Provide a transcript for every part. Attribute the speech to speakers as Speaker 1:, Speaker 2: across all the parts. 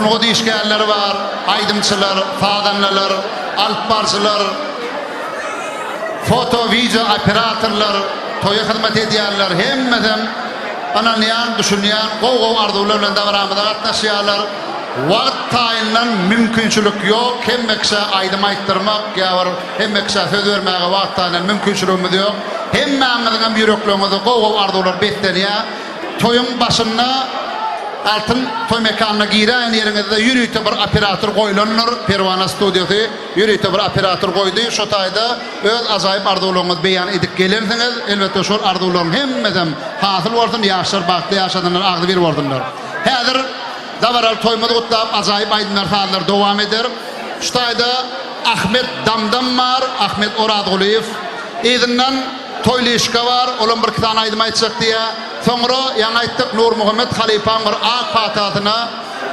Speaker 1: Sungat işgärleri bar, aýdymçylar, sazandalar, alypbaryjylar, foto, wideo operatorlar, toýa hyzmat edýänler hemmesem ynanýan, düşünýän, gowy-gowy arzuwlar bilen dabaramyza gatnaşýarlar. Wagt taýyndan mümkinçilik ýok, hemme kişä aýdym aýtdyrmak ýa bir hemme kişä söz bermäge wagt taýyndan mümkinçiligimiz ýok. Hemmäňiziňem ýürekleriňizde gowy-gowy arzuwlar beslenýär. Toýuň başynda Altyn toý mekanyna giräýen ýeriňizde ýörite bir operator goýlandyr, Perwana studiýasy ýörite bir operator goýdy, şo taýda öz ajaýyp arzuwlaryňyzy beýan edip gelensiňiz, elbetde şol arzuwlaryň hemmesem hasyl bolsun, ýaşlar bagtly ýaşasynlar, agzybir bolsunlar. Häzir dabaraly toýumyzy gutlap ajaýyp aýdymlar sazlar dowam eder. Şu taýda Ahmet Damdam bar, Ahmet Orazgulyýew. Yzyndan Toýlyşka bar, olam birki sany aýdym aýtjak diýýär. Soňra, ýaňy aýtdyk, Nurmuhammet halypaň bir ak patasyna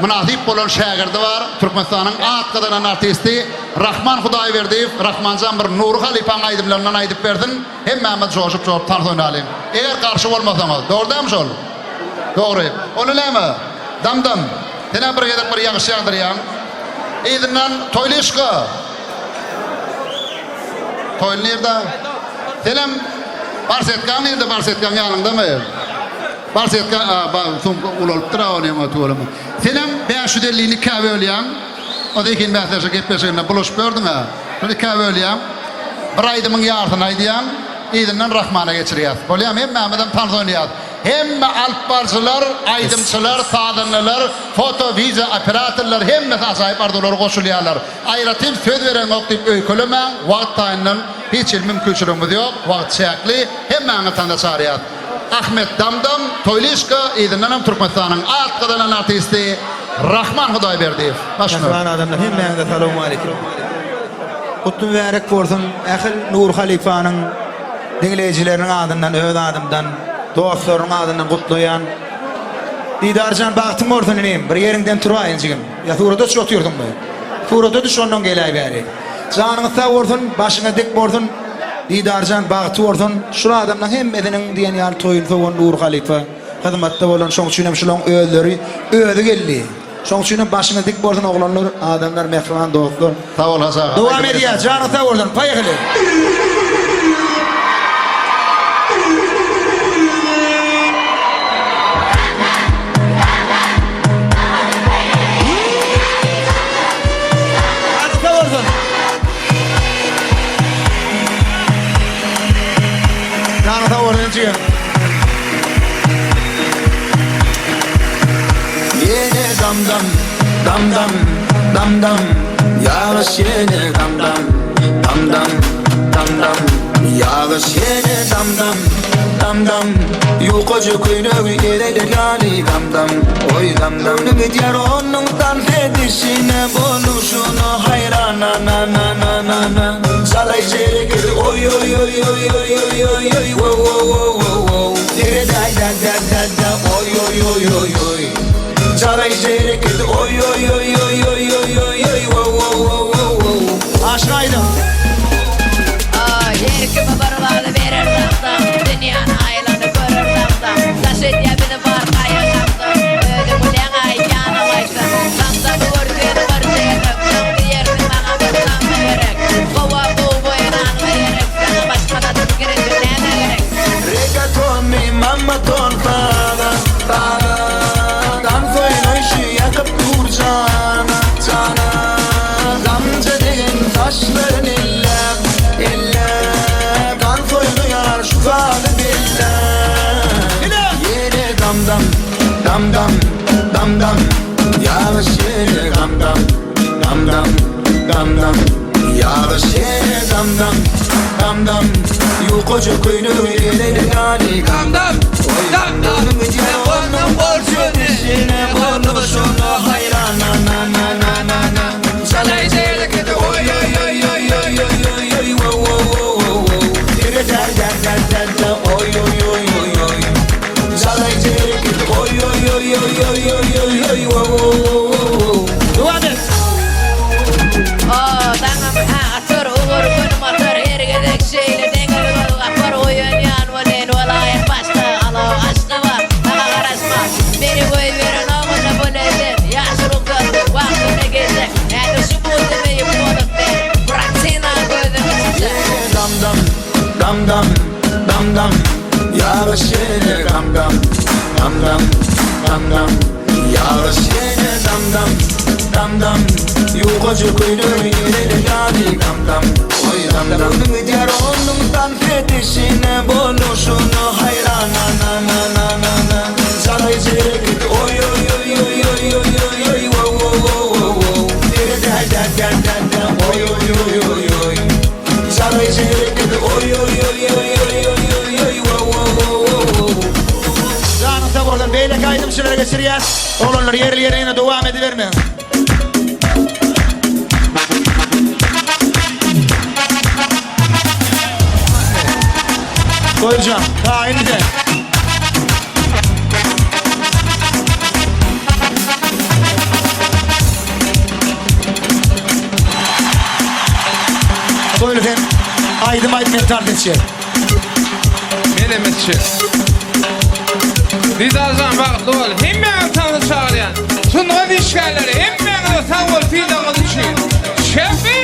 Speaker 1: mynasyp bolan şägirdi bar, Türkmenistanyň at gazanan artisti Rahman Hudaýberdiýew. Rahmanjan bir Nury halypaň aýdymlaryndan aýdyp bersin, hemmämiz joşup-joşup tans oýnalyň. Eger garşy bolmasaňyz. Dogry dälmi şol? Dogry. Onda näme, Damdam, senem bir gezek bir ýagyş ýagdyrýaň. Yzyndan Toýlyşka! Toýly nirde? Senem barsetkaň nirde? Barsetkaň ýanyňdamy? Barsetka, a, ba, sumka ulalypdyr-a onuň o tüweleme. Senem 550-ni ikä bölýäň. O zehin bäsleşik gepleşiginde bulaşyp ýördüň-ä. Şony ikä bölýäň. Bir aýdymyň ýarsyny aýdýaň. Yzyndan Rahmana geçirýäs. Bolýamy? Hemmämizem tans oýnaýas. Hemme alypbaryjylar, aýdymçylar, sazandalar, foto, wideo operatorlar hemmesi ajaýyp arzuwlara goşulýarlar. Aýratyn söz bereňok diýip öýkelemäň, wagt taýyndan hiç hili mümkinçiligimiz ýok, wagt çäkli, hemmäňizi tanda çagyrýas. Ahmet Damdam, Toýlyşka, yzyndanam Türkmenistanyň at gazanan artisti Rahman Hudaýberdiýew. Baş nol.
Speaker 2: Mähriban adamlar hemmäňize salowmaleýkim. Gutly mübärek bolsun ähli Nury halypanyň diňleýjileriniň adyndan öz adymdan dostlarynyň adyndan gutlaýan. Didarjan bagtyň bolsun inim bir ýeriňden turaýyn jigim. Ýa surata düşüp otyrsyňmy? Surata düş ondan geläý bäri. Janyňyz sag bolsun, başyňyz dik bolsun, Didarjan bagty bolsun. Şul adamlaň hemmesiniň diýen ýaly toýuny sowan Nury halypa hyzmatda bolan şoň üçinem şulaň özleri özi geldi. Şoň üçinem başyňyz dik bolsun oglanlar, adamlar, mähriban dostlar.
Speaker 1: Sag bol Hajy aga.
Speaker 2: Dowam edýäs, janyňyz sag bolsun. Poýehli. Janyň sag bolsun. Janyň sag bolsun jigim.
Speaker 3: Ýene dam dam, dam dam, dam dam, Ýagyş ýene dam dam, dam dam, dam dam, Ýagyş ýene dam dam, dam dam, Ýukaja köýnegi ereder ýaly dam dam, Oý dam dam. Göwnüm gidýär onuň tans edişine, Boluşyna haýran na na na na na na. Çalaý şereketi oý oý oý oý oý oý oý oý wo wo wo wo wo. Seredäý da da da da oý oý oý oý oý. Çalaý şereketi oý oý oý oý oý oý oý oý wo wo wo wo wo.
Speaker 2: Aşyk aýdyň.
Speaker 4: Aý, her kime bir wada berer zamzam, Dünýäni aýlanyp görer zamzam. Daş edýär bizi bar gaýgy-gamdan, Özüň bilýäň-aý, ýanam aýtsam. Zamzamy görkezip birje gezek, Soň diýersiň maňa bir zamza gerek. Gowa gowy boýananyňa gerek, Saňa başga zadyň pikir edip nämä gerek?
Speaker 3: Reggaetonmy, mammaton saza, saza. Tans oýnaýşy ýakyp dur jana, jana. Damja degen saçlaryn elläp, elläp. Tans oýnaýar şu sazy belläp. Ýene dam-dam, dam-dam, dam-dam. Ýagyş ýene dam-dam, dam-dam, dam-dam. Ýagyş ýene dam-dam, dam-dam. Ýukaja köýnegi elele ýaly
Speaker 5: Dam-dam, dam-dam. Onuň bolşuna, boluşuna haýran na-na-na-na-na-na. Çalaý şeýlekedi oý-oý-oý-oý-oý-oý-oý-oý wo-wo-wo-wo-wo.
Speaker 3: Tere-dä-dä-dä-dä-dä oý-oý-oý-oý-oý. Çalaý şeýlekedi oý-oý-oý-oý-oý-oý-oý wo-wo-wo-wo-wo.
Speaker 2: Dowam et.
Speaker 4: O, daňam ha atar, ugur günüm atar, Her gezek şeýle deňiz göz gapar, Oýanýan welin welaýat başda, Alo, Aşgabat, maňa garaşma, Meni goýberenok onda bu lezzet.
Speaker 3: Dam dam dam dam Ýagyş ýene dam dam Dam dam dam dam Ýagyş ýene dam dam Dam dam Ýukaja köýnegi ýene ýaly dam dam Oý dam dam Göwnüň gidýär onuň tans edişine Boluşyna haýran na na na na na na Jalaýjy hereketi oý oý oý oý oý oý oý oý wo wo wo wo wo Dere-dä-dä-dä-dä-dä oý oý oý oý oý Jalaýjy hereketi oý oý oý oý oý oý oý oý wo wo wo wo wo.
Speaker 2: Janyň sag bolsun beýleki aýdymçylara geçirýäs. Oglanlar ýerli ýerine dowam edibermäň. Goýjan, taýyn sen. Toýly sen aýdym aýt men tans etjek.
Speaker 5: Men hem etjek. Didarjan bagtly bol. Hemmäňizi tansa çagyrýan. Sungat işgärleri hemmäňize sag bol sylagyňyz üçin. Şefi!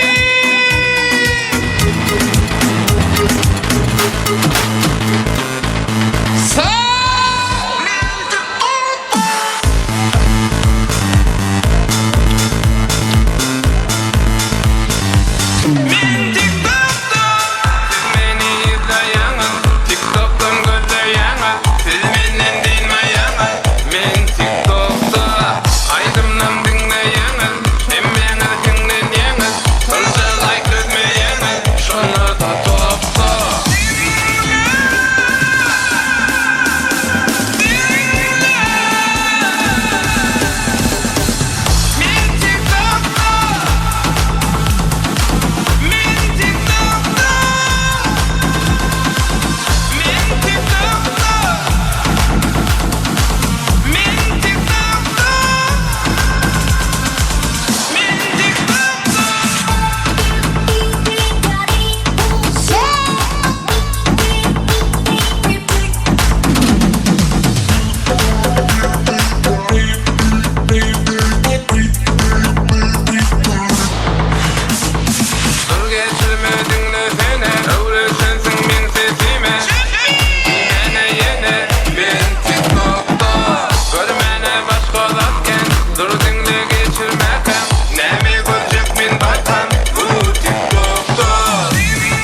Speaker 5: Sag! Men TikTokda Siz meni yzlaýaňyz TikTokdan gözleýäňiz Siz menden dynmaýaňyz Men TikTokda Aýdymlam diňleýäňiz Hemmäňiz hiňlenýäňiz Şonça laýk dözmeýäňiz Şonda-da topda. Dur geçirme diňlesene Öwreşensiň meň sesime Diýmäne ýene men tiktokda Görmäne başga zat kän Dur diňle geçirmäkäm Näme görjek men barkam Bu tiktokda Diňle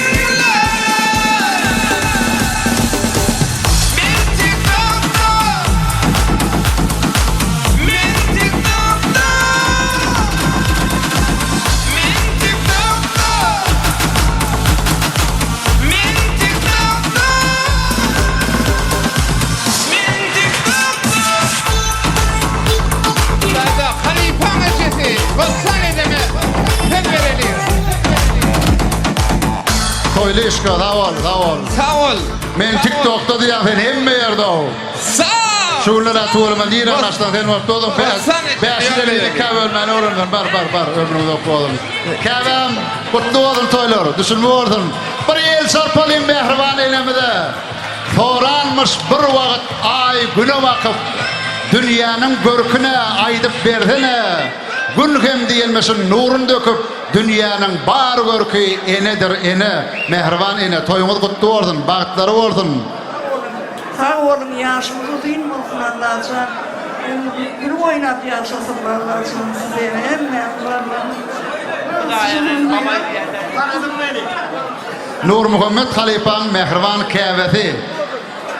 Speaker 5: Diňle Men tiktokda Men tiktokda Men tiktokda Men tiktokda Men tiktokda Daýza halypaň ejesi Bossan ejeme söz bereliň.
Speaker 1: Toýly işga sag bol sag bol.
Speaker 5: Sag bol.
Speaker 1: Men tiktokda diýýän sen hemme ýerde ow.
Speaker 5: Sag.
Speaker 1: Şu günler tuweleme nirä başlan sen bolup dogdun
Speaker 5: Bossan ejeme
Speaker 1: Bäşi gelin ikä bölmäni öwrendim bar bar bar ömrüň uzak bolsun. Käbäm gutly bolsun toýlar düşümli bolsun. Bir el çarpalyň mähriban enemize. Soranmyş bir wagt aý güne bakyp dünýäniň görküne aýdyp bersene. Gün hem diýenmişin nurun döküp dünýäniň bar görki enedir ene. Mähriban ene toýuňyz gutly bolsun bagtlary bolsun.
Speaker 6: Sag boluň ýaşyňyz uzyn bolsun Allajan gülüp oýnap ýaşasyn Allajan size hemmäňiz Allahym.
Speaker 1: Nurmuhammet halypaň mähriban käbesi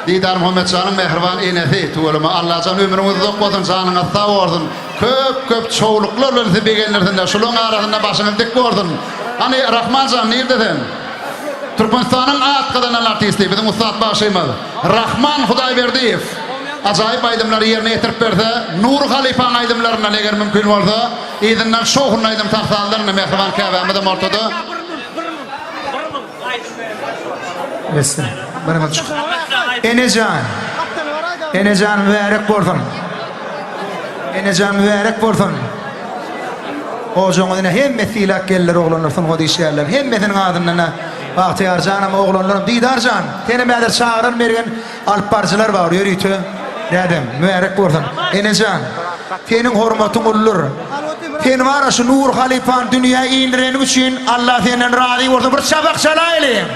Speaker 1: Didarmuhammet janyň mähriban enesi tüweleme Allajan ömrüňiz uzak bolsun janyňyz sag bolsun köp köp çowluklar bilen sizi begendirsinler şulaň arasynda başyňyz dik bolsun Hany Rahmanjan nirde sen Türkmenistanyň at gazanan artisti biziň ussat bagşymyz Rahman Hudaýberdiýew ajaýyp aýdymlary ýerine ýetirip berse Nury halypaň aýdymlaryndan eger mümkin bolsa yzyndan şowhunly aýdym tans sazlarynda mähriban käbämizem ortada.
Speaker 2: Besdir. Bir minut. Enejan. Enejan mübärek bolsun. Enejan mübärek bolsun. Ojagyňyz ine hemme sylap geldiler oglanlar sungat işgärleri. Hemmesiniň adyndan Bagtyýar janam oglanlarym Didar jan senem häzir çagyrar mergen alyp baryjylar bar ýörite dädem mübärek bolsun. Enejan seniň hormatyň uludyr. Sen bara şu Nury halypany dünýä indireniň üçin Allah senden razy bolsun bir çapak çalaýlyň.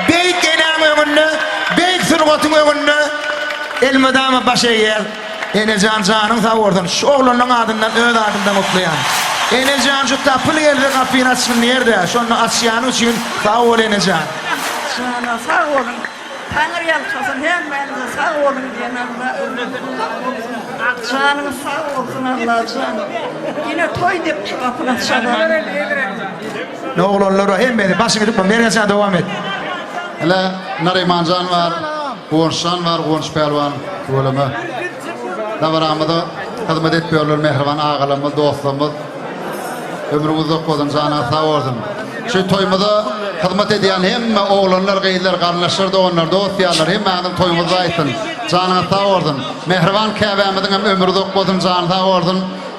Speaker 2: Beýik enäň öňünde, beýik sungatyň öňünde elmydama baş egýäs. Enejan janyň sag bolsun. Şu oglanlaň adyndan öz adymdan gutlaýan. Enejan şu tapyl gelse gapyny açgyn diýerde, şonda açýanyň üçin sag bol enejan.
Speaker 6: Jana sag boluň. Taňry ýalkasyn hemmäňize sag boluň diýen Alla ömrüňiz uzak bolsun. Janyňyz sag bolsun Allajan. Ine toý dep şu gapyny açadan.
Speaker 2: Ne oglanlara hemmesi başyňy tutma Mergenjan dowam et.
Speaker 1: Hele Narymanjan bar, Guwançjan bar, Guwanç pälwan tüweleme. Dabaramyza hyzmat edip ýörler mähriban agalarymyz, dostlarymyz. Ömrüň uzak bolsun, janyňyz sag bolsun. Şu toýumyza hyzmat edýän hemme oglanlar, gyzlar, garyndaşlar, doganlar, dost-ýarlar hemmäňiziň toýuňyz gaýtsyn. Janyňyz sag bolsun. Mähriban käbämiziň hem ömri uzak bolsun, jany sag bolsun.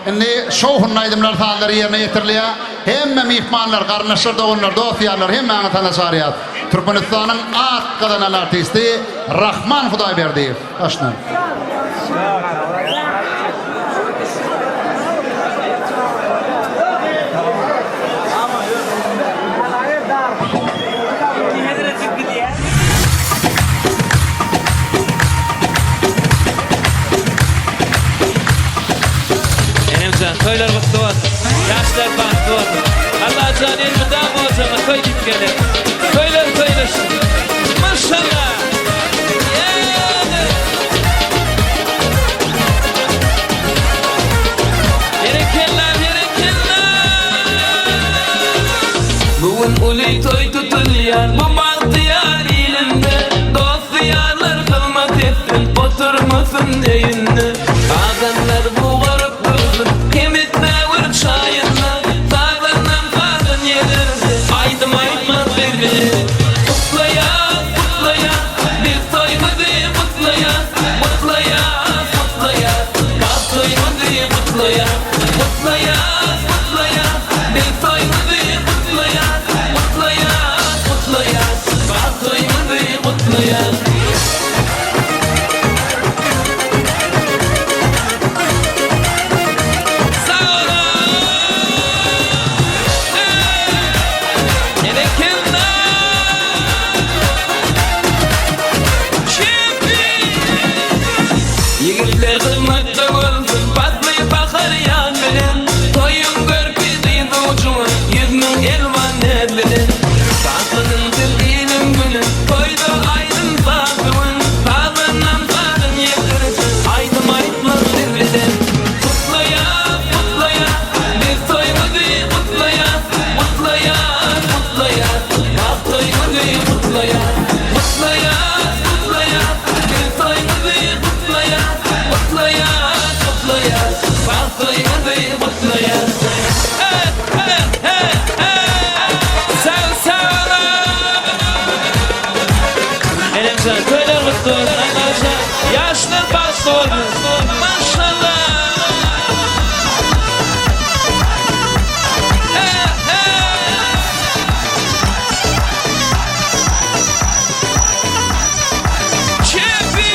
Speaker 1: Indi şowhunly aýdymlar, sazlar ýerine ýetirilýär. Hemme myhmanlar, garyndaşlar, doganlar, dost-ýarlar hemmäňizi tana çagyrýas. Türkmenistanyň at gazanan artisti Rahman Hudaýberdiýew. Başla.
Speaker 7: Enemjan toýlar gutly bolsun. Ýaşlar bagtly bolsun. Allajan elmydama ojagyňa toý diýip geler. Toýlar toýlaşsyn. Maşallah. Berekella berekella. Bu gün uly toý tutulýar bu bagtyýar ilimde. Dost-ýarlar hyzmat etsin oturmasyn öýünde. Adamlar bugaryp dursun kem etme bir çaýyna. Sazandam sazyn ýedirse aýdym aýtmaz biz bilen. Gutlaýas gutlaýas biz toýumyzy gutlaýas. Gutlaýas gutlaýas bagt toýumyzy gutlaýas. Gutlaýas gutlaýas biz toýumyzy gutlaýas. Gutlaýas gutlaýas bagt toýumyzy gutlaýas. Sag boluň! Berekella! Ýigitler hyzmatda bolsun, pasly bahar ýaz bilen. Toýuň görki dyz ujuňa, 100.000 elwan näz bilen. Sazladyň siz iliň günün, toýda aýdym-saz bu gün. Sazandam sazyn ýetirsin, aýdym aýtmak siz bilen. Gutlaýas, gutlaýas, biz toýumyzy gutlaýas. Gutlaýas, gutlaýas, bagt toýumyzy gutlaýas. Gutlaýas, gutlaýas, biz toýumyzy gutlaýas. Gutlaýas, gutlaýas, bagt toýumyzy gutlaýas. He, he, he, he! Sag, sag boluň! Enemjan, toýlar gutly bolsun, Allajan, ýaşlar bagtly bolsun! Maşallah! He, he! Çepi!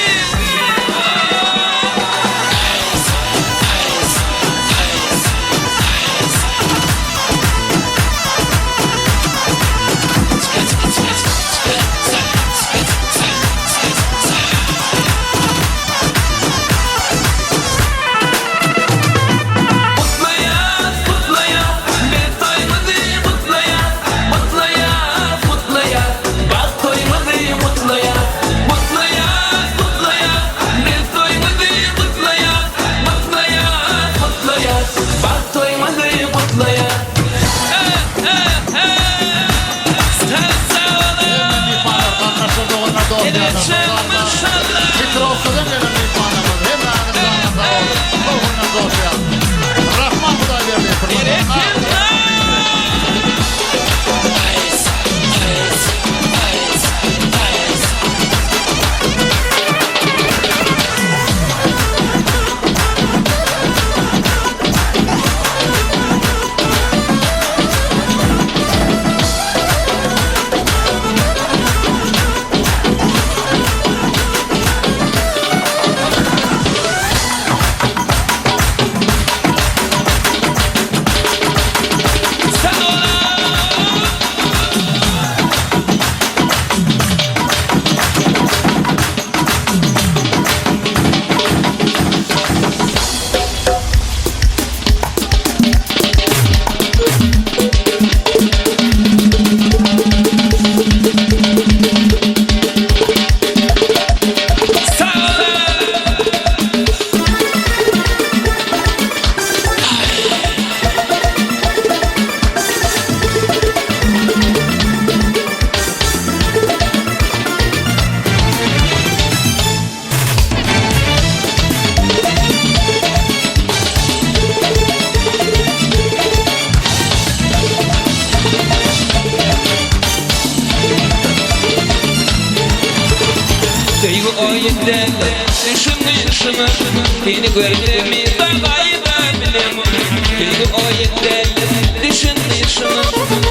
Speaker 7: Seni görsem yza gaýda bilemok Söýgi oýun däldir düşündi şuňa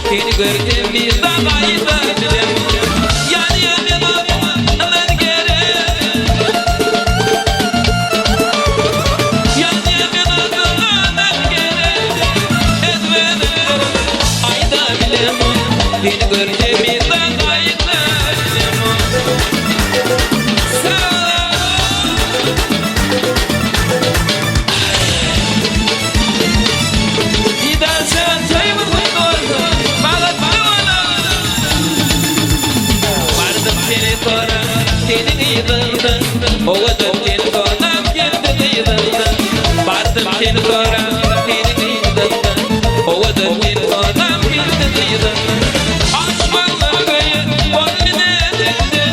Speaker 7: Seni görsem yza gaýda bilemok Ýanýa men adyma ynan gerek Ýanýa men adyma ynan gerek Ezberim aýda bilemok Seni görsem yza gaýda bilemok Sag Didarjan toýumyz gutly bolsun, bagtly boluň. Bardym seni sorap, seniň yzyňdan, Owadan telfonam geldi gyzyňdan. Bardym seni sorap, seniň yzyňdan, Owadan telfonam geldi gyzyňdan. Aşmanlar göýä boldy näzinde.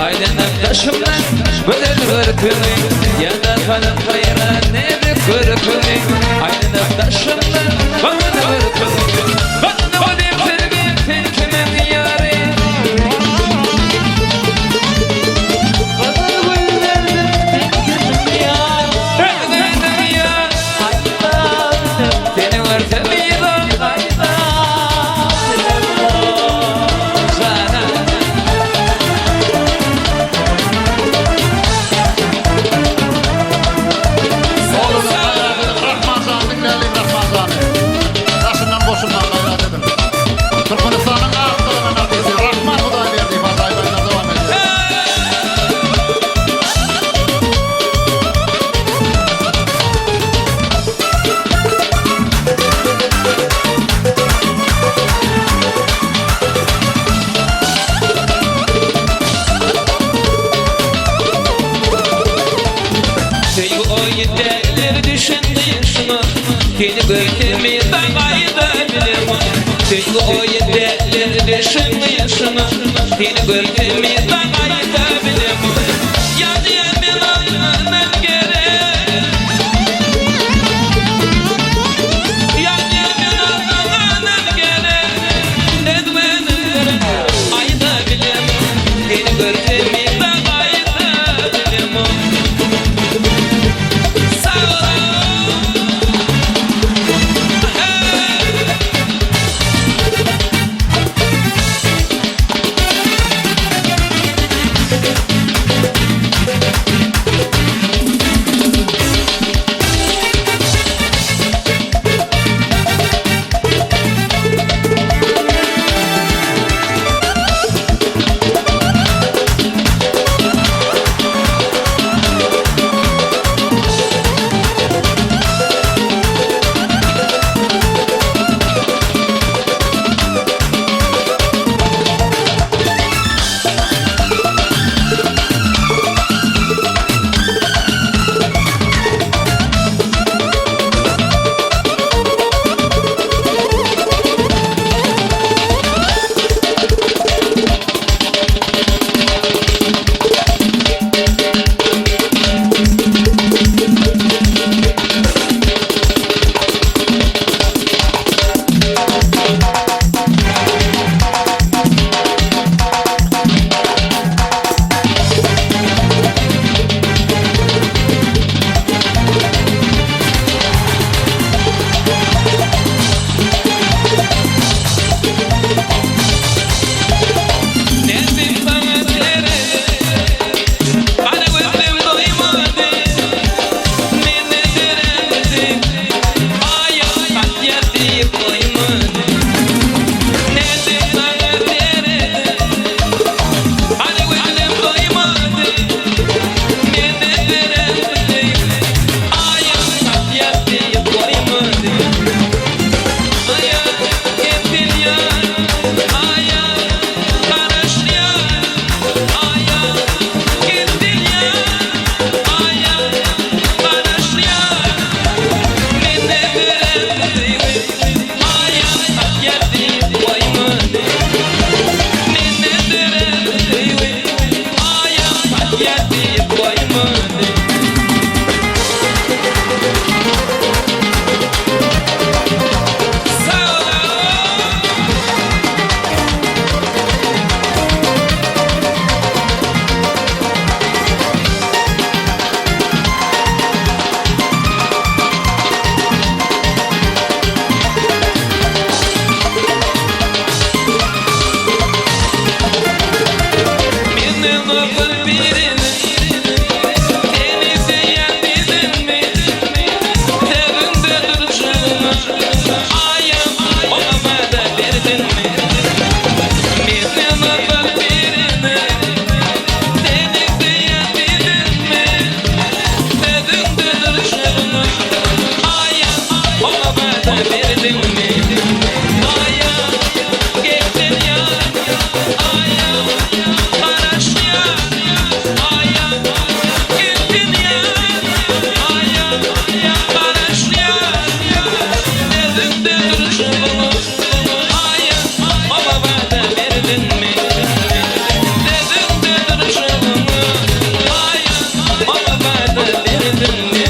Speaker 7: Aýlanyp daşymdan gözel görküňi Ýa-da salyp haýran edip görküňi Aýlanyp daşymdan gözel görküňi Gatna bolýan sergin sen kimiň ýary Gyzyl gül berdim sen kimiň ýary Özgäniň ýary Seni görsem yza gaýda Jana.
Speaker 1: Rahman jany diňläliň Rahman jany. Daşyndan goşulmaga gaýrat ediň. Türkmenistanyň at gazanan artisti Rahman Hudaýberdiýew ajaýyp aýdymlar dowam edýär.
Speaker 7: Söýgi oýun däldir düşündi şuňa Seni görsem yza gaýda bilemok Söýgi oýun däldir düşündi şuňa Seni görsem yza gaýda bilemok Ýazýan men aýnanam gerek Ýazýan men aýnanam gerek Ezbenim aýda bilemok Seni görsem yza gaýda bilemok Sag boluň. Hey! Berdiňmi? Aýa gitdim ýar, aýa garaşýar, aýa gitdim ýar, aýa garaşýar. Derdiňde durşuňa, aýa maňa wada berdiňmi? Derdiňde durşuňa, aýa maňa wada berdiňmi?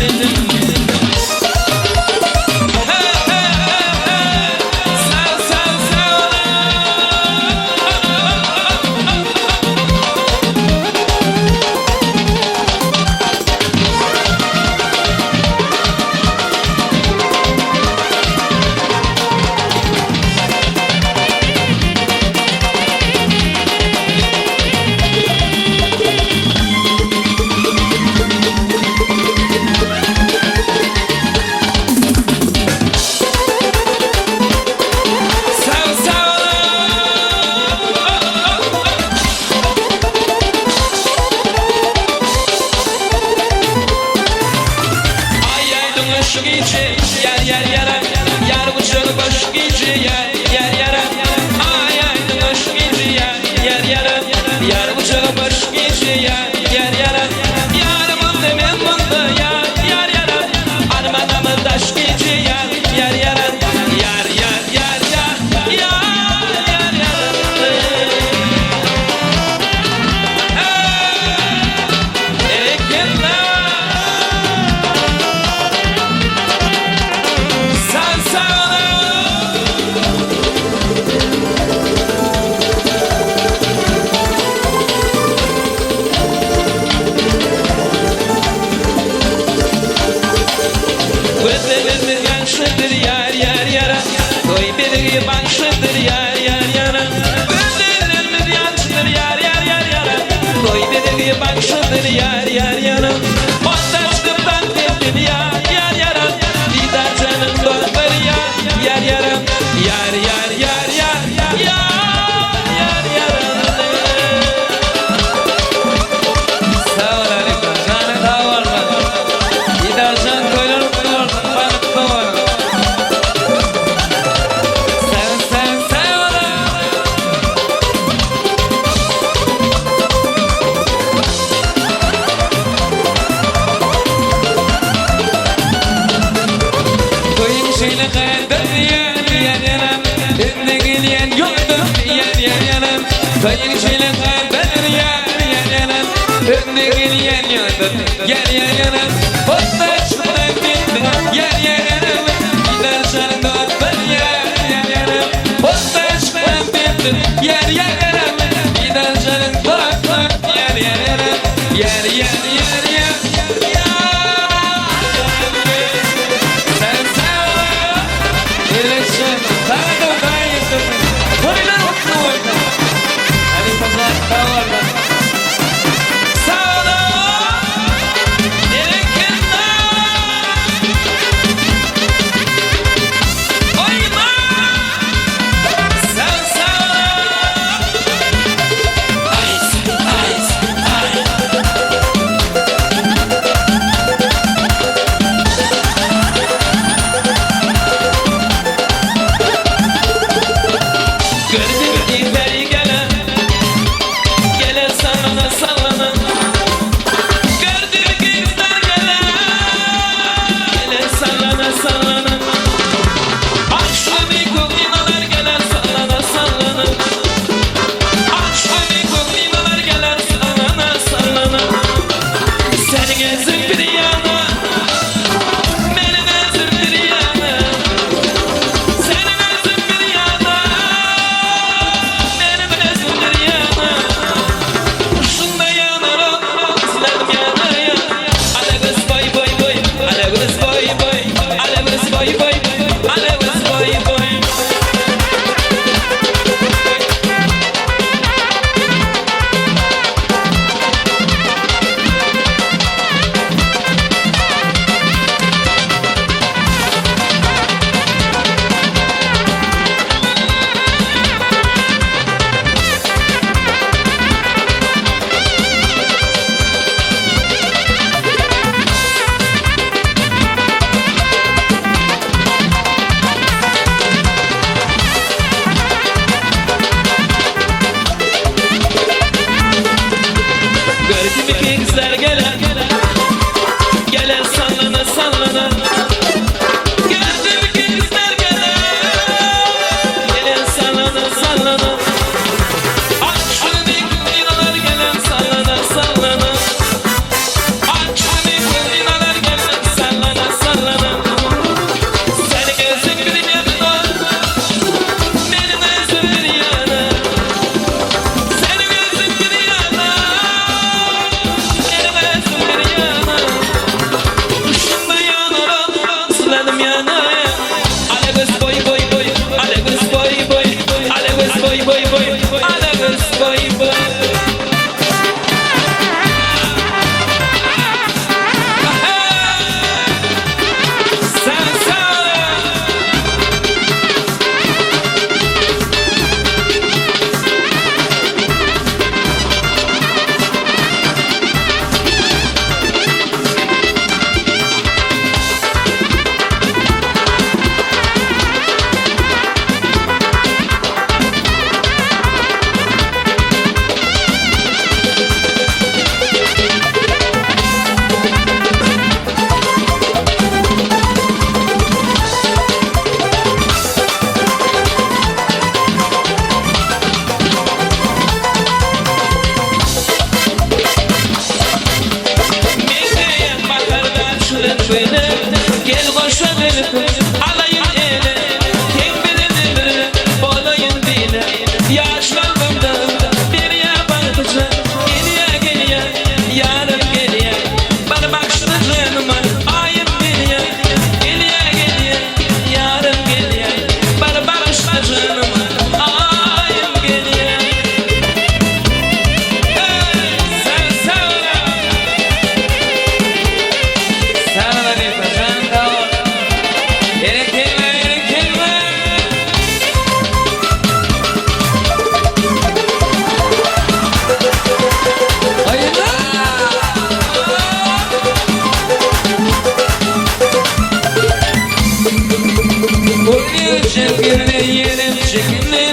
Speaker 7: çekildi, yerim çekildi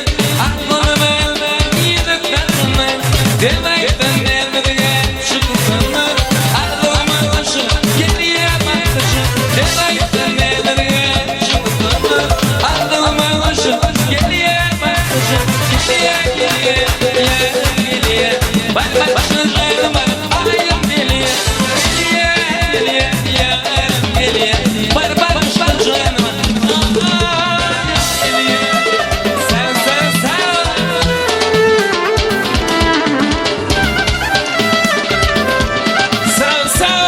Speaker 7: Aklymy elden ýüzük takyldy Dem aýtdan dermizge çykyldy Arzuwyma goşup gelýär bakdyşym Dem aýtdan dermizge çykyldy Arzuwyma goşup gelýär bakdyşym Gelýär, gelýär, ýarym gelýär Baý, baý, başyny aýym gelýär Gelýär, gelýär, ýarym gelýär Baý, baý, başyny Sen, sen, sen Sen, sen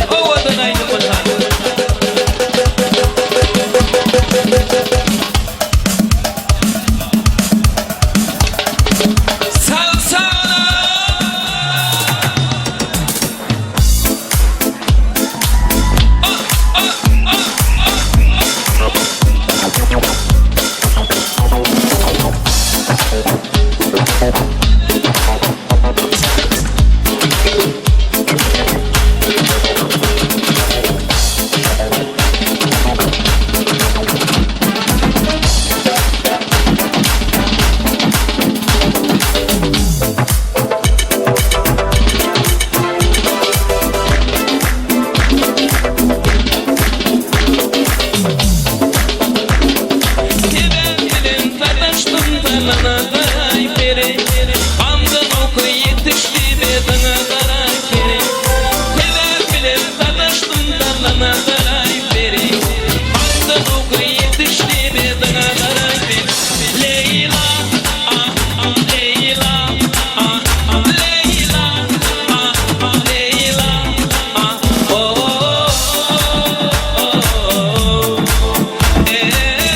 Speaker 7: Owadan aýdym bolsa. Sag sag. Sebäp bilen sataşdym talana garaý peri Hamza oky ýetişdi bedaňa garaý peri Sebäp bilen sataşdym talana garaý peri Hamza oky ýetişdi bedaňa garaý peri Leýla ah ah Leýla ah ah Leýla ah ah Leýla ah oh oh oh eh eh.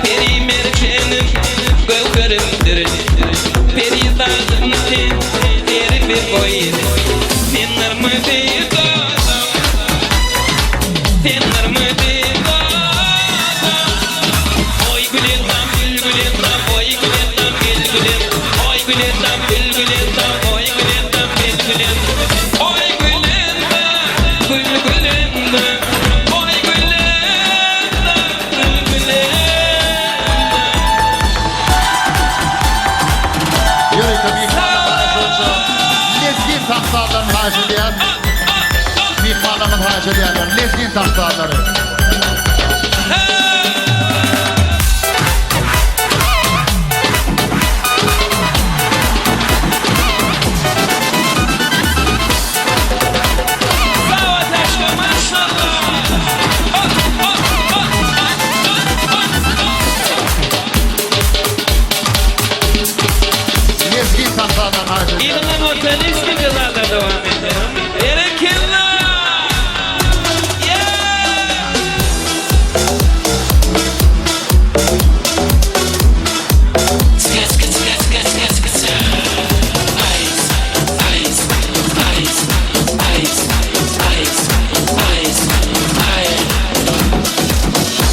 Speaker 7: Peri merjenim, göwherimdir. Perizadym sen, serwi boýum. Sen gyrmyzy gozam, sen gyrmyzy gozam. Oý gülendam, gül gülendam, oý gülendam, gel gülendam. Oý gülendam, gül gülendam, oý gülendam, gel gülendam. Oý gülendam, gül gülendam, oý gülendam, gül gülendam.
Speaker 1: Ýörite myhmanlarymyza şonça lezgin tans sazlaryny haýyş edýän. Myhmanlarymyz haýyş edýärler, lezgin tans sazlary. Lezgin tans sazlaryny haýyş edýär.
Speaker 7: Yzyňdan bolsa lezgin sazlar dowam edýär. Berekella! Yeah!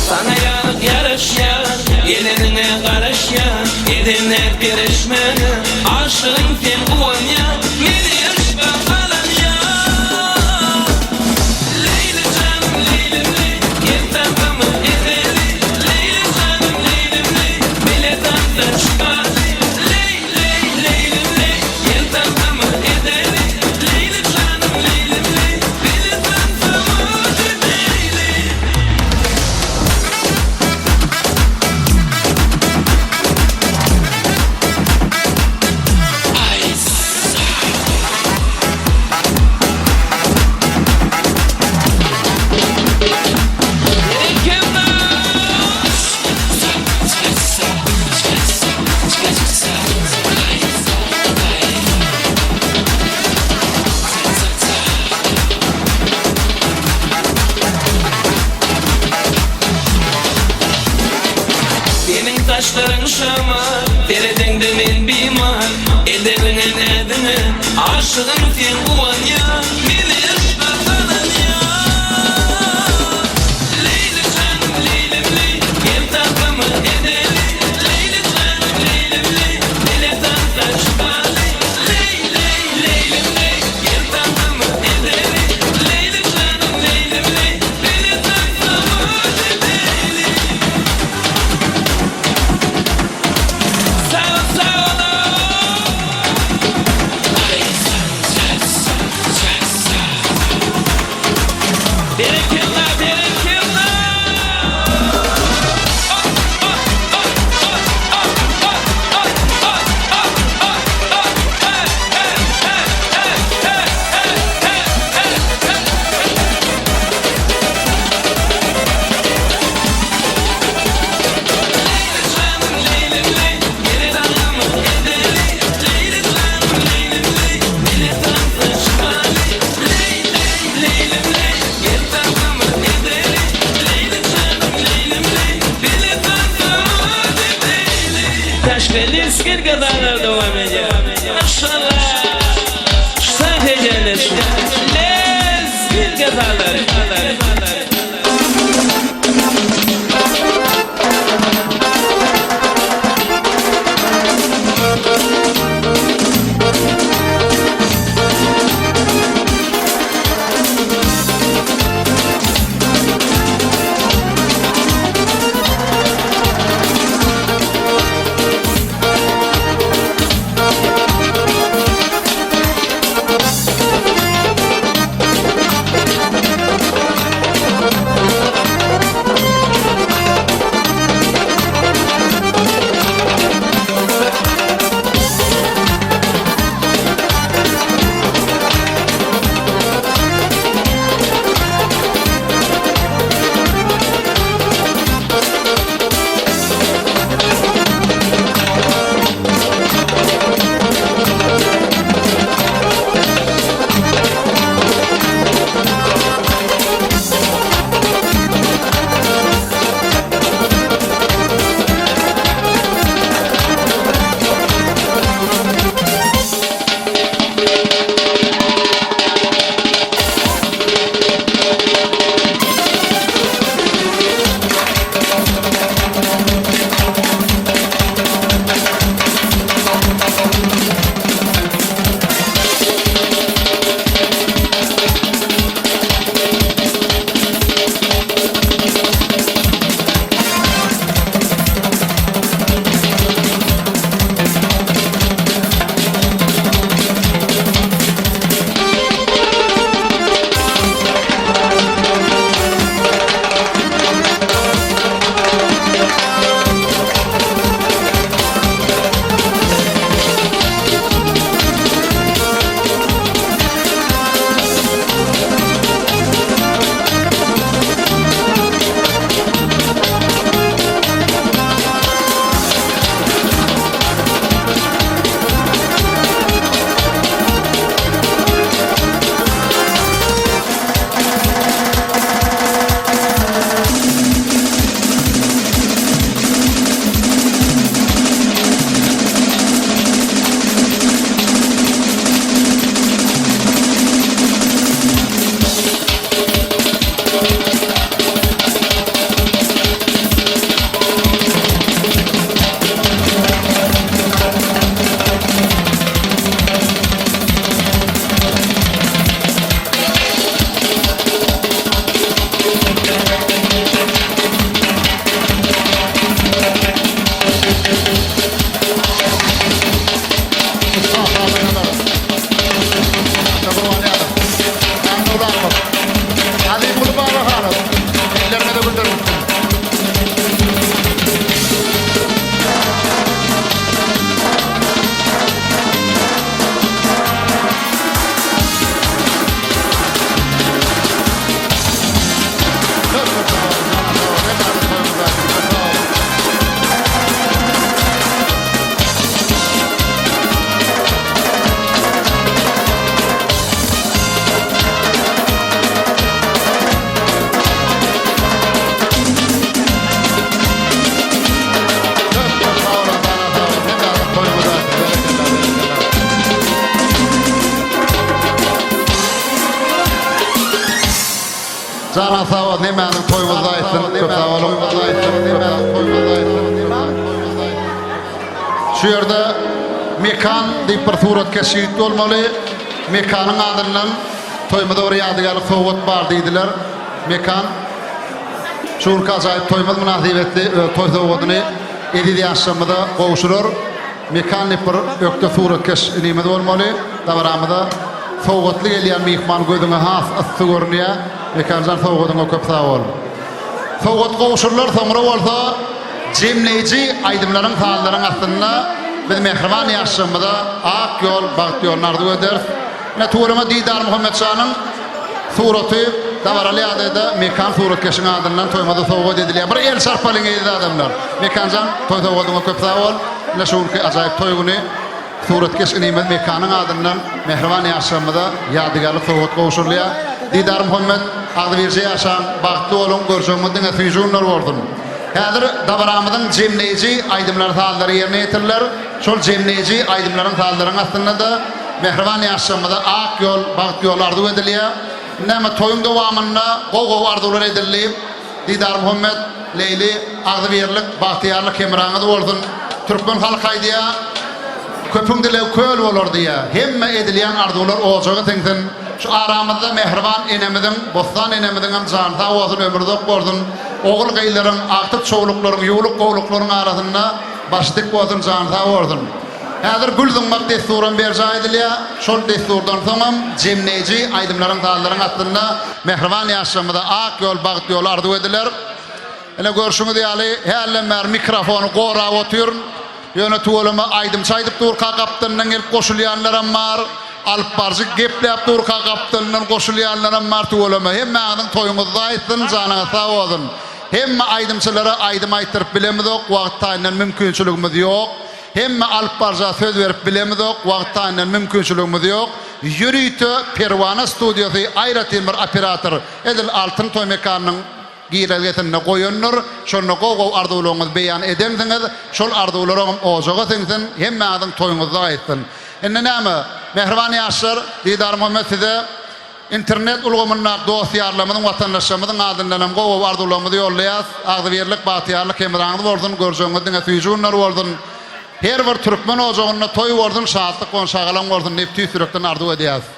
Speaker 7: Saňa ýalyk ýaraşýar, Geleniňe garaşýar, Edene perişmäne, Aşygyň sen guwanýar, Meni yşka salan ýar. Leýli janym Leýlim leý, Gel tansamy edeli, Leýli janym Leýlim leý, Bile tansa çykaly, Leý, leý, Leýlim leý, Gel tansamy edeli, Leýli janym Leýlim leý, Bile tansamyz edeli. Seniň saçlaryň şamal, Seredeňde men bimar, Edebiňe näziňe, Aşygym sen guwanýan, Meni yşka salan ýar. Leýli janym Leýlim leý, Gel tansamy edeli, Leýli janym Leýlim leý, Bile tansa çykaly, Leý, leý, Leýlim leý, Gel tansamy edeli, Leýli janym Leýlim leý, Bile tansamyz edeli. Sag sag boluň! Berekella, berekella! Lezgin gazalar dowam edýär. Maşallah. Şat edenler. Lezgin gazalar.
Speaker 1: Janyňyz sag bolsun, hemmäňiziň toýuňyzda aýtsyn. Köp sag boluň. Şu ýerde Mekan diýip bir suratkeş ýigit bolmaly. Mekanyň adyndan toýumyza bir ýadygärlik sowgat bar diýdiler. Mekan şu günki ajaýyp toýumyz mynasybetli öz toý sowgadyny eziz ýaşlarymyza gowşurar. Mekan diýip bir ökde suratkeş inimiz bolmaly. Dabaramyza sowgatly gelýän myhman gözüňe has yssy görünýär. Mekanjan sowgadyňa köp sag bol. Sowgat gowşurylar soňra bolsa jemleýji aýdymlaryň sazlaryň astynda biz mähriban ýaşlarymyza ak ýol, bagt ýoluny arzuw ederis. Ine tüweleme Didar Muhammetjanyň suraty dabaraly ýagdaýda Mekan suratkeşiň adyndan toýumyza sowgat edilýär. Bir el çarpalyň eziz adamlar. Mekanjan toý sowgadyňa köp sag bol. Ine şu günki ajaýyp toý güni Suratkeş inimiz Mekanyň adyndan mähriban ýaşlarymyza ýadygärlik sowgat gowşurylýar. Didarmuhammet, agzybirje ýaşaň, bagtly boluň, görjegiňiz diňe süýji günler bolsun! Häzir dabaramyzyň jemleýji aýdymlary-sazlary ýerine ýetiriler. Şol jemleýji aýdymlaryň sazlaryň astynda-da mähriban ýaşlarymyza ak ýol, bagt ýoly arzuw edilýär. Näme, toýuň dowamynda gowy-gowy arzuwlar edildi. Didarmuhammet, Leýli, agzybirlik, bagtyýarlyk hemraňyz bolsun! Türkmen halky aýdýar, Köpüň dilegi köl bolar diýýär. Hemme edilýän arzuwlar ojaga siňsin. Şu aramyzda mähriban enemiziň, Bossan enemiziňem jany sag bolsun, ömri uzak bolsun. Ogul-gyzlaryň, agtyk-çowluklaryň, ýuwluk-gowluklaryň arasynda başy dik bolsun, jany sag bolsun. Häzir gül zyňmak dessuram berjaý edilýär. Şol dessurdan soňam jemleýji aýdymlaryň, sazlaryň astynda mähriban ýaşlarymyza ak ýol, bagt ýoly arzuw ediler. Ine, görşüňiz ýaly, hälden bäri mikrofony gorap otyryn. Ýöne tüweleme aýdymçy aýdyp durka gapdalyndan gelip goşulýanlaram bar. Alypbaryjy gepläp durka gapdalyndan goşulýanlaram bar tüweleme. Hemmäňiziň toýuňyzda aýtsyn, janyňyz sag bolsun. Hemme aýdymçylara aýdym aýtdyryp bilemizok, wagt taýyndan mümkinçiligimiz ýok. Hemme alypbaryja söz berip bilemizok, wagt taýyndan mümkinçiligimiz ýok. Ýörite Perwana studiýasy aýratyn bir operator edil Altyn toý mekanynyň girelgesinde goýandyr. Şonda gowy-gowy arzuwlaryňyzy beýan edensiňiz. Şol arzuwlaram ojaga siňsin, hemmäňiziň toýuňyzda gaýtsyn. Indi näme, mähriban ýaşlar, Didarmuhammet size Internet ulgamyndaky dost-ýarlarymyzyň, watandaşlarymyzyň adyndan hem gowy arzuwlarymyzy ýollaýarys. Agzybirlik, bagtyýarlyk hemraňyz bolsun, görjegiňiz diňe süýji günler bolsun. Her bir türkmen ojagynda toý bolsun, şatlyk bolsun, şagalaň bolsun diýip tüýs ýürekden arzuw edýäris.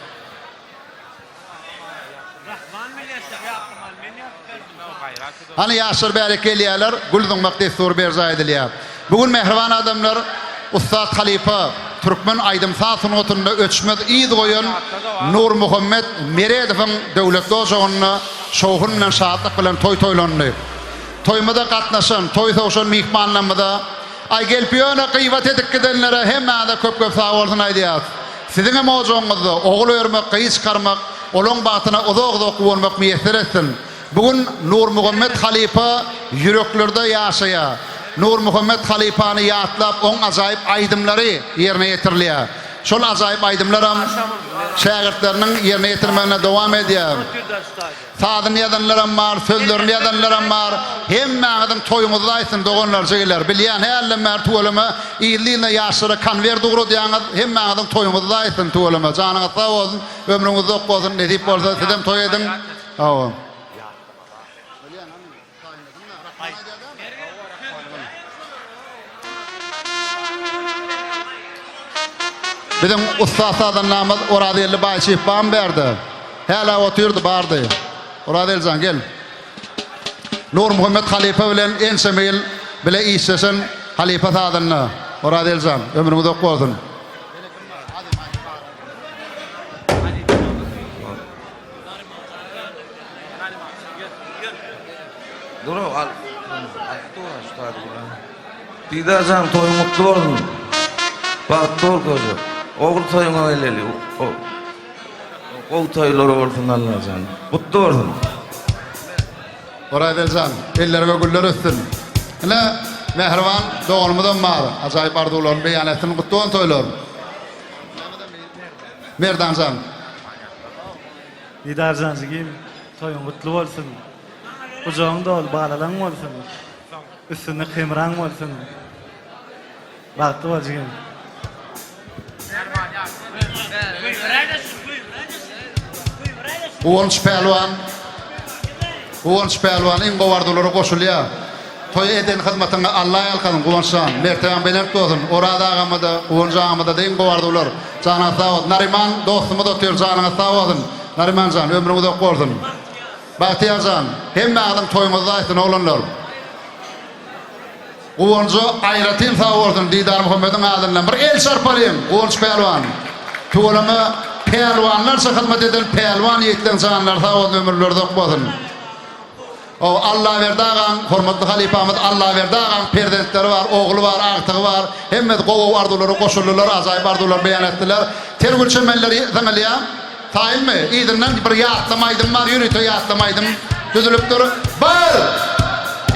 Speaker 1: Hany ýaşlar bärik gelýärler, gül zyňmak dessury berjaý edilýär. Bu gün mähriban adamlar ussat halypa, türkmen aýdym-saz sungatynda öçmez yz goýan Nurmuhammet Meredowyň döwletli ojagynda şowhun bilen şatlyk bilen toý toýlandy. Toýumyza gatnaşan, toý sowşan myhmanlarymyza, aý gelip ýöne gybat edip gidenlere hemmäňize köp-köp sag bolsun aýdýarys. Siziňem ojagyňyzda ogul örmek, gyz çykarmak, olaň bagtyna uzak-uzak guwanmak miýesser etsin. Bu gün Nurmuhammet halypa ýüreklerde ýaşaýar. Nurmuhammet halypany ýatlap oň ajaýyp aýdymlary ýerine ýetirilýär. Şol ajaýyp aýdymlaram şägirtleriniň ýerine ýetirmeginde dowam edýär. Sazyny ýazanlaram bar, sözlerini ýazanlaram bar. Hemmäňiziň toýuňyzda aýtsyn doganlar jigiler. Bilýän hälden bäri tüweleme yzly-yzyna ýaşlara konwert ugradýaňyz. Hemmäňiziň toýuňyzda aýtsyn tüweleme. Janyňyz sag bolsun, ömrüňiz uzak bolsun. Nesip bolsa sizem toý ediň. Hawa. Biziň ussat sazandamyz Orazgeldi Baýçyýew barmy bärde? Hälä otyrdy, bardy. Orazgeldi jan, gel. Nurmuhammet halypa bilen ençeme ýyl bile işleşen halypa sazanda. Orazgeldi jan, ömrüň uzak bolsun.
Speaker 8: Didarjan toýuň gutly bolsun. Bagtly bol goja. Ogul toýuňa geleli. Gowy toýlar bolsun Allajan. Gutly bolsun.
Speaker 1: Orazeljan, elleriňe güller össün. Ine, mähriban doganymyzam bar. Ajaýyp arzuwlaryny beýan etsin. Gutly bolsun toýlar. Merdanjan.
Speaker 9: Didarjan jigim toýuň gutly bolsun. Gujagyň doly balalaň bolsun. Üstünlik hemraň bolsun. Bagtly bol jigim.
Speaker 1: Guwanç pälwan. Guwanç pälwan iň gowy arzuwlara goşulýar. Toýa eden hyzmatyňa Alla ýalkasyn Guwanç jan. Mertebäň belent bolsun. Oraz agama-da, Guwanç agamada-da iň gowy arzuwlar. Janyňyz sag bolsun. Naryman dostumyz otyr janyňyz sag bolsun. Naryman jan ömrüň uzak bolsun. Bagtyýar jan, hemmäňiziň toýuňyzda aýtsyn oglanlar. Guwanja aýratyn sag bolsun Didarmuhammediň adyndan bir el çarpalyň Guwanç pälwan. Tüweleme pälwanlarça hyzmat eden pälwan ýigitleň janlary sag bolsun ömürleri uzak bolsun. O Allaberdi agaň hormatly halypamyz Allaberdi agaň perzentleri bar ogly bar agtygy bar hemmesi gowy gowy arzuwlara goşuldylar ajaýyp arzuwlar beýan etdiler. Ter gül çemenleri zyňylýar. Taýynmy? Yzyndan bir ýatlama aýdym bar, ýörite ýatlama aýdym düzülipdir. Bir!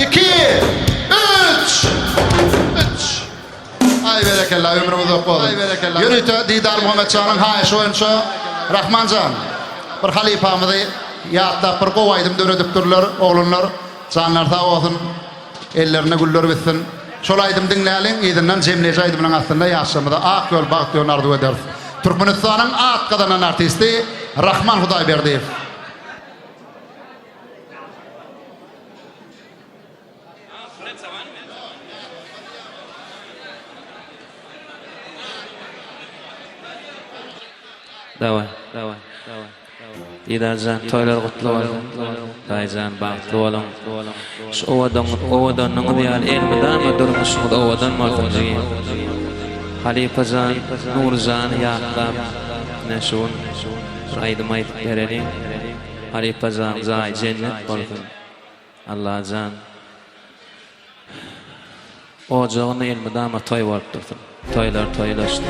Speaker 1: Iki! Üç! Üç! Aý berekella, ömrüň uzak bolsun. Ýörite Didar Muhammetjanyň haýyşy boýunça Rahman jan, bir halypamyzy ýatlap bir gowy aýdym döredipdirler oglanlar. Janlary sag bolsun. Ellerine güller bitsin. Şol aýdymy diňläliň, yzyndan jemleýji aýdymynyň astynda ýaşlarymyza ak ýol, bagt ýoluny arzuw ederis. Türkmenistanyň at gazanan artisti Rahman Hudaýberdiýew.
Speaker 7: Daway. Daway. Didarjan toýlar gutly bolsun. Daýyjan bagtly boluň. Şu owadanlyk owadanlygyňyz ýaly elmydama durmuşyňyz owadan bolsun jigim. Halypajan Nurjany ýatlap ine şu gün bir aýdym aýdyp bereliň. Halypajan jaýy jennet bolsun. Allajan Ojagynda elmydama toý bolup dursun. Toýlar toýlaşsyn.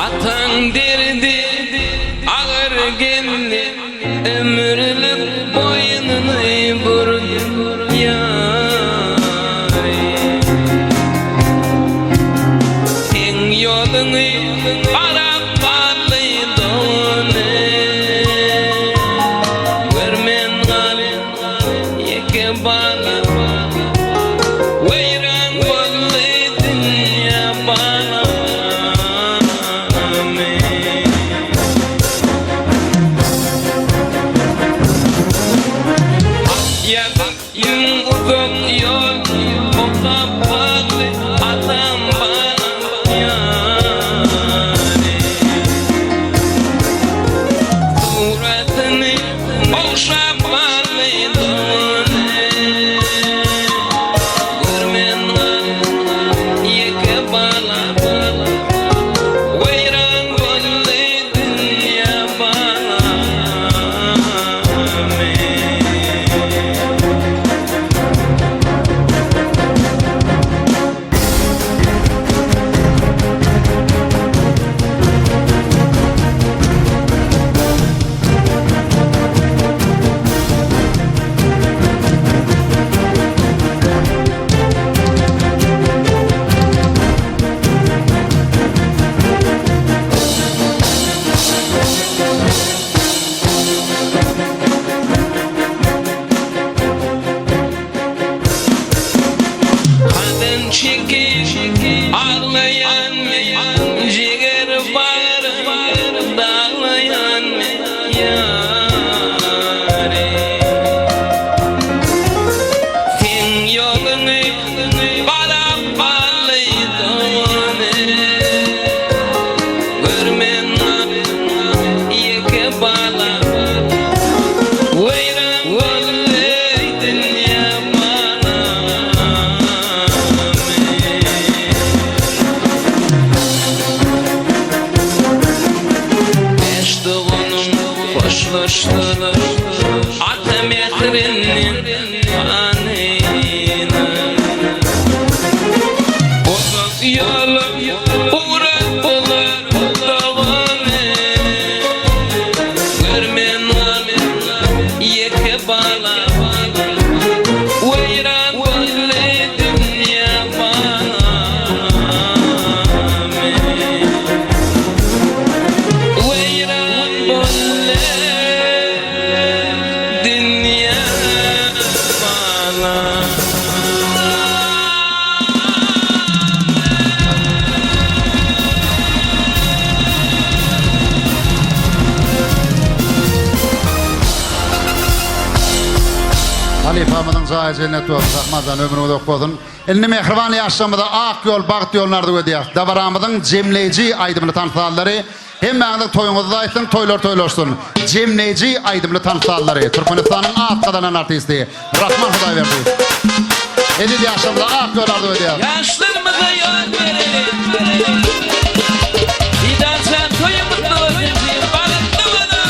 Speaker 7: Ataň derdi agyr geldi, Ömürlik boýnuny burdy ýary. Seň ýoluňy garap galdy dogany, Görmän galdy ýeke bala. Weýran boldy dünýä balamy.
Speaker 1: Halypamyzyň jaýy jennet bolsun, Rahmanjan ömrüň uzak bolsun. Indi mähriban ýaşlarymyza ak ýol, bagt ýoluny arzuw edýäris. Dabaramyzyň jemleýji aýdymly tans sazlary hemmäňiziň toýuňyzda aýtsyn, toýlar toýlaşsyn. Jemleýji aýdymly tans sazlary Türkmenistanyň at gazanan artisti Rahman Hudaýberdiýew. Eziz ýaşlarymyza ak ýol arzuw edýäris.
Speaker 7: Ýaşlarymyza ýol bereli. Didarjan toýuň gutly bolsun jigim bagtly boluň.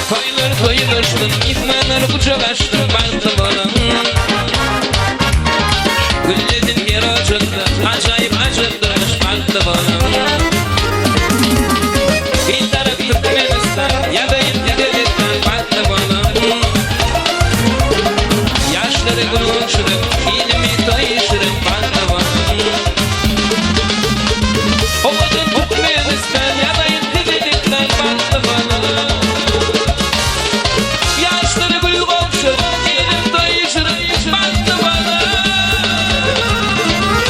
Speaker 7: Toýlar toýlaşsyn, myhmanlar gujak açsyn, bagtly boluň. Güllesin her ojakda, ajaýyp ajap durmuş, bagtly boluň. Bitarap Türkmenistan, ýazaýyn size dessan, bagtly boluň. Ýaşlara gül gowşuryp, ilimi toýuşyryp, bagtly boluň. Owadan Türkmenistan, ýazaýyn size dessan, bagtly boluň. Ýaşlara gül gowşuryp, ilim toýuşyryp, bagtly boluň.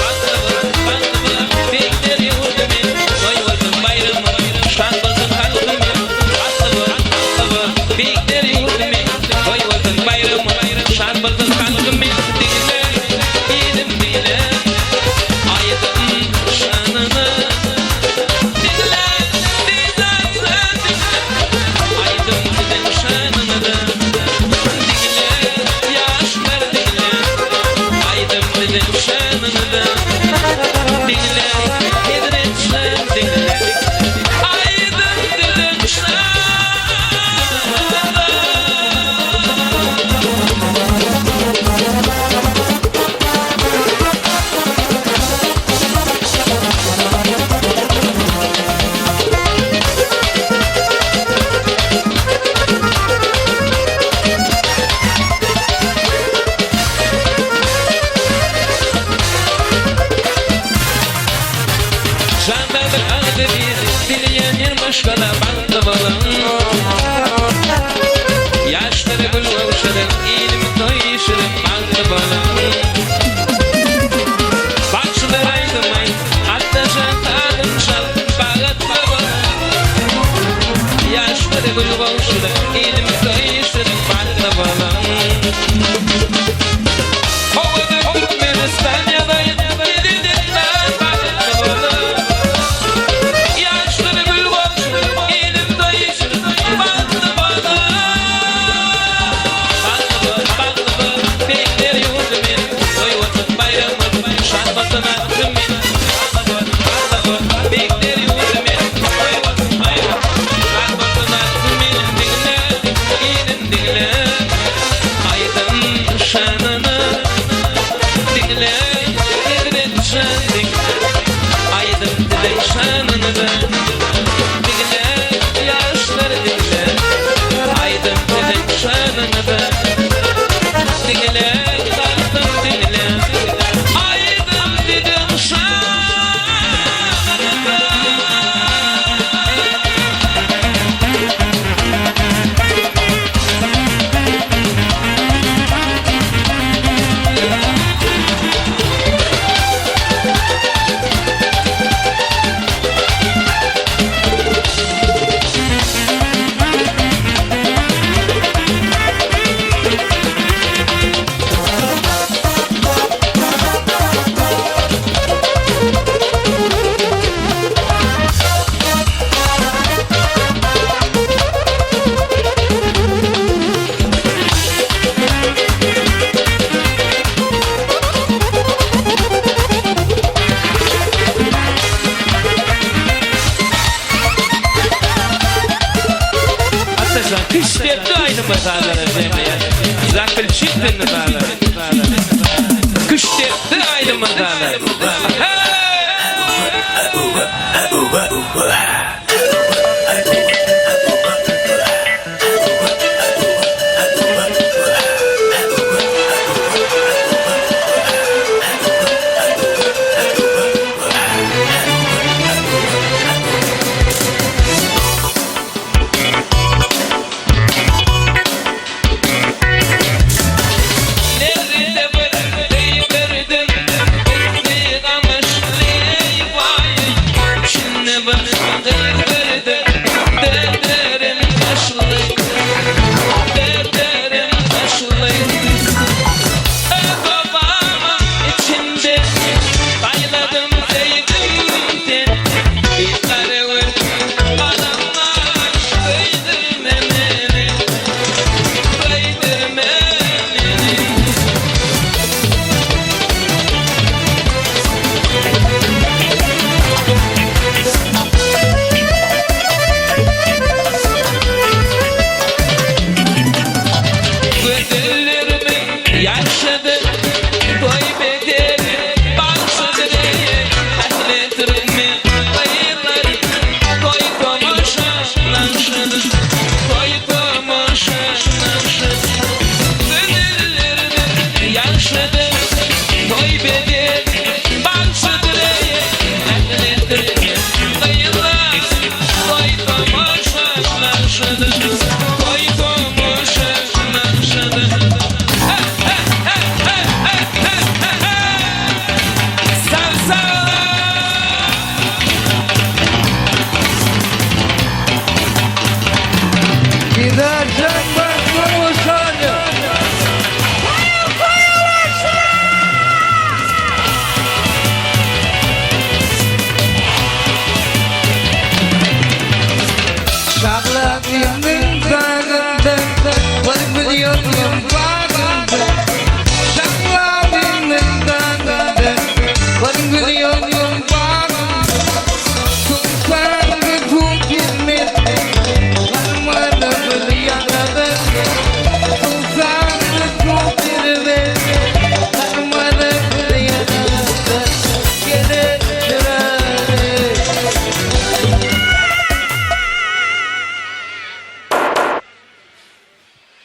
Speaker 7: Bagtly boluň, bagtly boluň, beýikler ýurdum men, toý bolsun, baýram bolsun, şat bolsun halkym men. Bagtly boluň, bagtly boluň, beýikler ýurdum men, toý bolsun, baýram bolsun, şat bolsun halkym men. Diňle, ilim diňle, aýdym şanyny. Diňle, didarym diňle, aýdym siziň şanyňyza. Diňle, ýaşlar diňle, aýdym siziň şanyňyza. Diňle, hezret şam diňle, aýdym siziň şanyňyza. Jandardyr agzybir, bilýän her maşgala bagtly boluň. Ýaşlara gül gowşuryň, ilimi toýuşyryň, bagtly boluň. Bagşylar aýdym aýt, Atdajan sazyn çal, bagtly boluň. Ýaşlara gül gowşuryň, ilimi toýuşyryň, bagtly boluň. Owadan Türkmenistan ýazaýyn size dessan, bagtly boluň. Ýaşlara gül gowşuryň, ilim toýuşyryň, bagtly boluň. Bagtly bol, bagtly bol, beýikler ýurdy men, Toý bolsun, baýram bolsun, şat bolsun halkym men. Bagtly bol, bagtly bol, beýikler ýurdy men, Toý bolsun, baýram bolsun, şat bolsun halkym men. Diňle, ilim diňle, aýdym şanyny. Diňle, hezret jan diňle, aýdym siziň şanyňyza. Diňle, ýaşlar diňle, aýdym siziň şanyňyza. Diňle, halkym diňle, aýdym siziň şanyňyza. Atdajan küştdepdi aýdyma sazlara jemleýän. Zaklýuçitelnyý sazlar. Küştdepdi aýdyma sazlar. Nerede bir.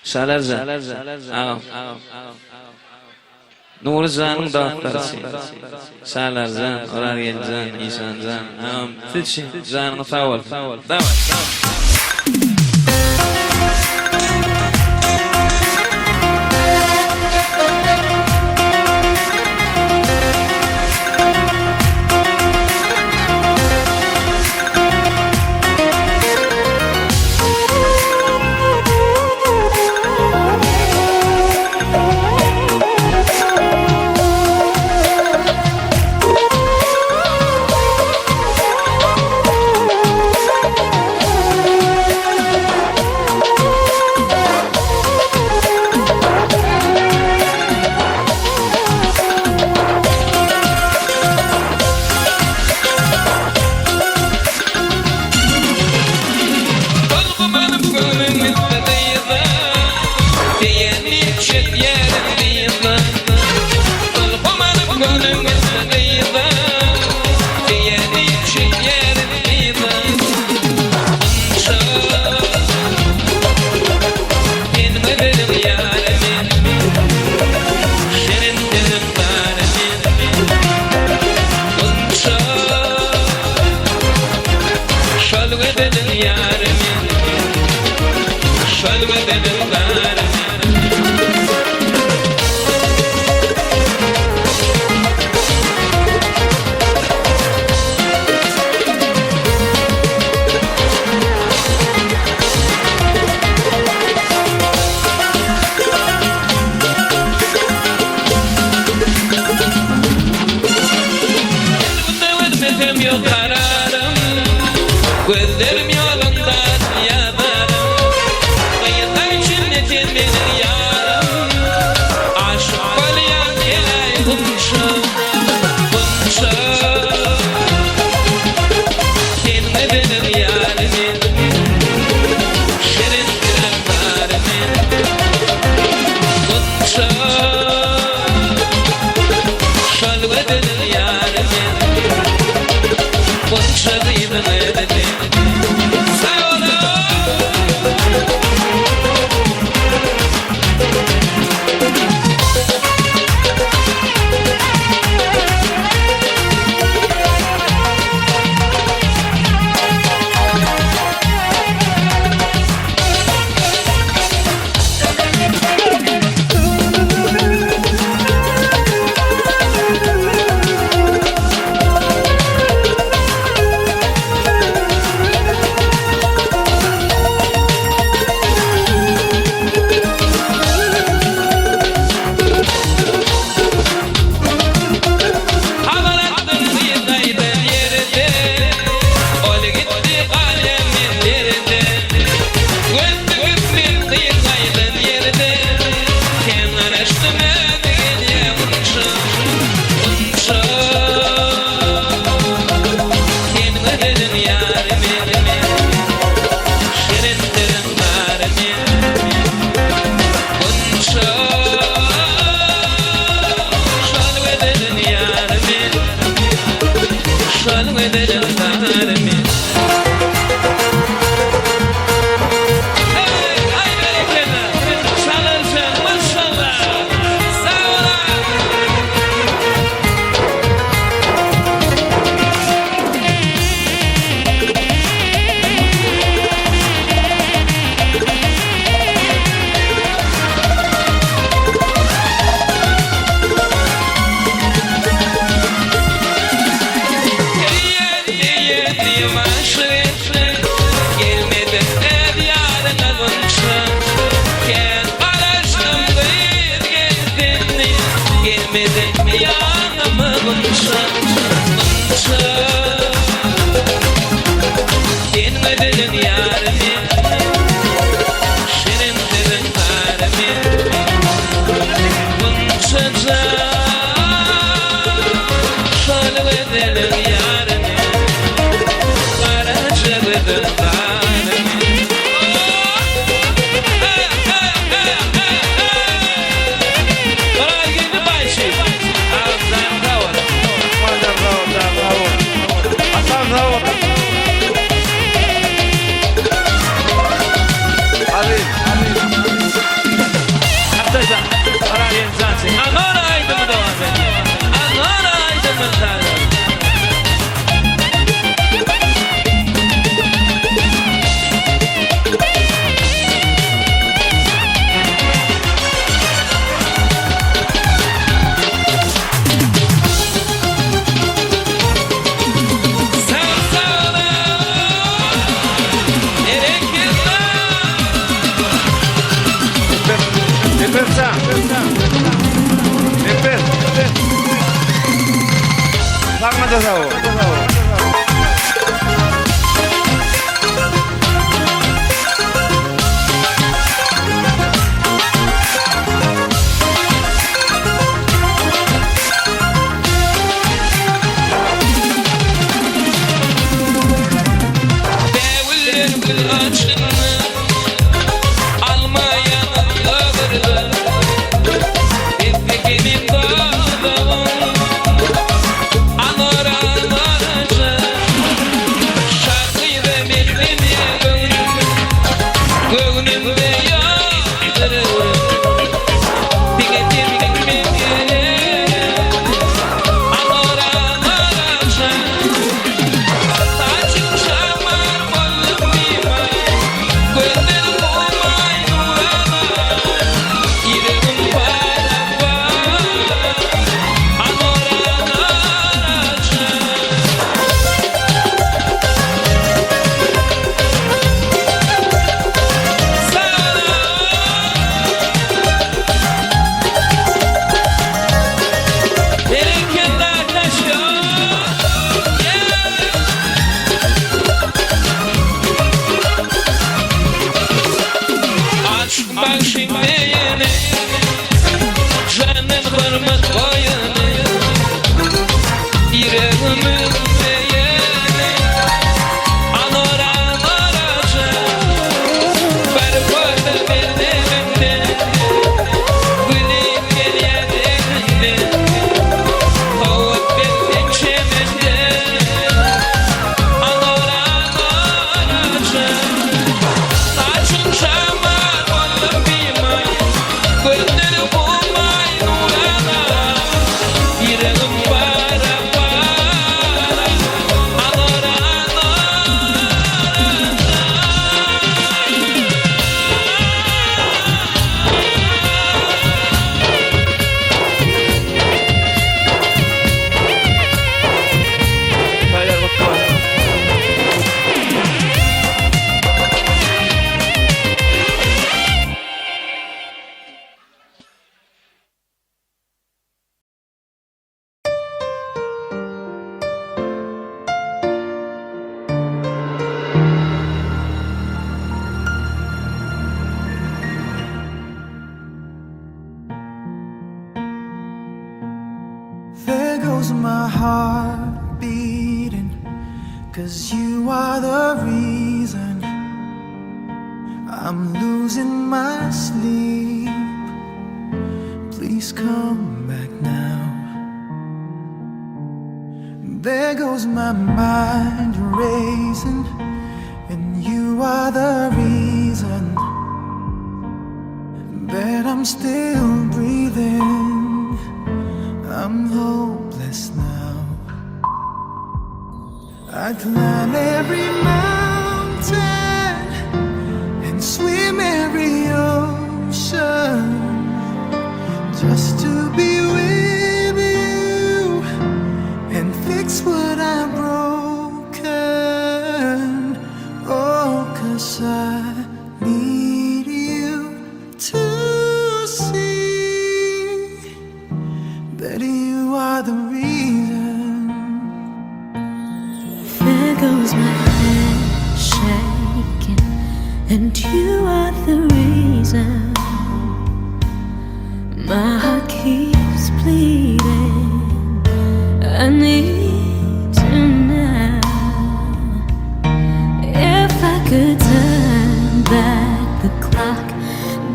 Speaker 7: Şalarjan agam. Nury janyň dostlary üçin. Şalarjan, Orazgeldijan, Işanjan agam siz üçin janyňyz sag bolsun. Daway. Tolgumanyp göwnüm gitdi gyza, Diýenmi çekýärin dyza. Tolgumanyp göwnüm gitdi gyza, Diýenmi çekýärin dyza. Gunça, sen gözeliň ýary men, Şirin diliň bary men. Gunça. Şol gözeliň ýary men, Şol gözeliň zary men. Günde ölmesem ýok kararym, Gözlerim ýolunda ýazarym. Gyzlar içinde sen meniň ýarym, Aşyk bolýan heleý gunça, gunça. Sen gözeliň ýary men, Şirin diliň bary men. Gunça. Şol gözeliň ýary men, Gunça gyzyň özi sen. Sag boluň! Habar aldym gyz gaýdan ýerde, Ol gitdi galýan men derde. Göz dikip men gyz gaýdan ýerde, Kän garaşdym özi gelýä gunça, gunça. Sen gözeliň ýary men, Şirin diliň bary men, gunça. Şol gözeliň ýary men, Şol gözeliň zary men. Hey, aý berekella! Çalarjan, maşallah! Sag boluň! Diýen-diýen aşyk etdiň, Gelmediň öz ýaryňa gunça. Kän garaşdym gyz gelsin diýip, Gelmediň ýanyma gunça, gunça. Sen gözeliň ýary men, Şirin sözüň bary men, Gunça jan. Şol gözeliň ýary men, Garaja gözüň bary men. Orazgeldi Baýçy. Agam janyň sag bolsun.
Speaker 8: Sag bol, sag bol. Hasan sag bol. Nefes. Saňa-da sag bol.
Speaker 7: Bägüller gül açdymmy, Alma ýaňak gygyrdy. Desse kimin dodagym, Anar anaraja. Şa gyza meňzeme göwnüm, Göwnümde ýokdur. Diňe seniň mesele, Anar anaraja. Saçyň şamar boldum diýme, Gözlerim humaý nurana, Ýüregim para-para, Anar anaraja. Berekella taşýar. Aşk bagşyň beýeni, Janyn hormat goýany, Ýüregimiň söýeni, Anar anaraja, Bir görde bir deminde, Gülüp gelýän elinde, Sowgat berseň çemende, Anar anaraja. Saçyň şamal boldum bimaý, Gözlerim humaý nurana, Ýüregim para-para, Anar anaraja.
Speaker 8: Toýlar gutly bolsun.
Speaker 3: There goes my heart beating, Cause you are the reason I'm losing my sleep. Please come back now. There goes my mind racing, and you are the reason that I'm still breathing. I'm hopeless now. I'd climb every mountain and swim every ocean just to be with you and fix what I've broken. Oh, cause I need you to see that you are the reason.
Speaker 10: There goes my head shaking, and you are the reason. My heart keeps bleeding. I need you now. If I could turn back the clock,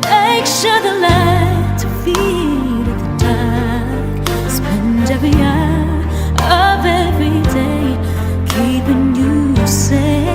Speaker 10: make sure the light to feed the dark, spend every hour of every day keeping you safe.